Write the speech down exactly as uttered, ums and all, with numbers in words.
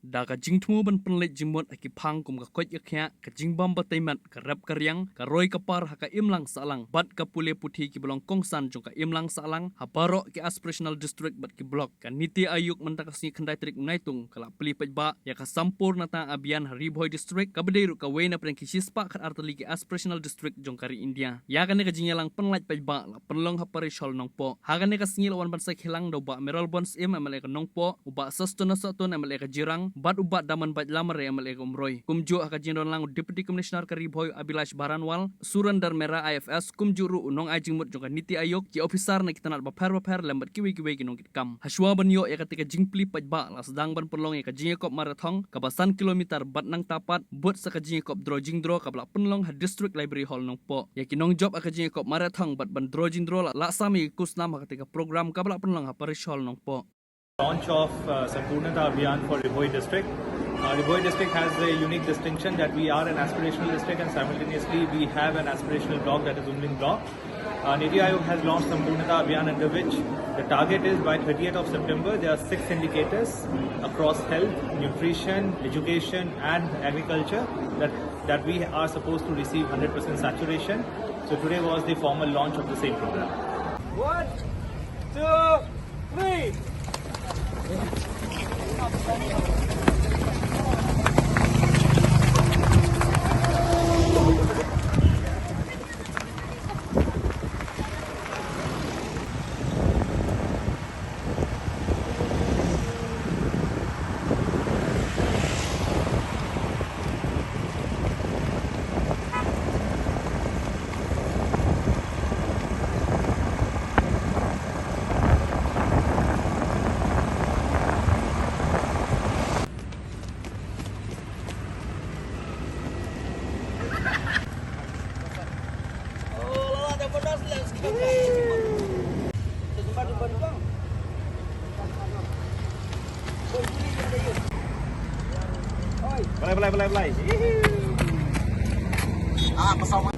Da ka jingthmu ban pynleit jingmut ha ki phang kum ka koit ka khiah, ka jingbam ba tei met, ka rep ka riang, ka roi ka par ha ka imlang sahlang bad ka pule puthi kiba long kongsan jong ka imlang sahlang ha baroh ki aspirational district bad ki block, ka NITI Aayog mynta ka sngi khyndai tarik Naitung ka la plie paidbah ïa ka Sampoornata Abhiyan ha Ri Bhoi District, kaba dei ruh kawei na pdeng ki shispah khatar tylli ki aspirational district jong ka ri India. Ïa kane ka jingïalang pynlait paidbah la pynlong ha Parish Hall Nongpoh. Ha kane ka sngi la wan ban sakhi lang da u Bah Mayralborn Syiem, MLA ka Nongpoh, u Bah Sosthenes Sohtun, MLA ka Jirang, bad u Bah Damanbait Lamare, MLA ka Umroi. Kumjuh ha ka jingdon lang u Deputy Commissioner ka Ri Bhoi Abhilash Baranwal, Surender Mehra, IFS, kumjuh ruh u nongai jingmut jong ka NITI Aayog, ki officer na ki tnat bapher bapher lem bad kiwei kiwei ki nongkitkam. Hashwa ban ïoh ïa kata ka jingplie paidbah la sdang ban pynlong ïa ka jingïakop marathon kaba san kilometer bad nangta pat bud sa ka jingïakop draw jingdraw kaba la pynlong ha District Library Hall Nongpoh. Ïa ki nongjop ha ka jingïakop marathon bad ban draw jingdraw la, la sam ïa ki khusnam ha kata ka program kaba la pynlong ha Parish Hall Nongpoh. Launch of uh, Sampoornata Abhiyan for Ri Bhoi District. Uh, Ri Bhoi District has a unique distinction that we are an aspirational district and simultaneously we have an aspirational block, that is Umling Block. Uh, NITI Aayog has launched Sampoornata Abhiyan, under which the target is by thirtieth of September, there are six indicators across health, nutrition, education, and agriculture that, that we are supposed to receive hundred percent saturation. So today was the formal launch of the same program. One, two, three. Balai, balai, balai, balai. Ah, pesawat.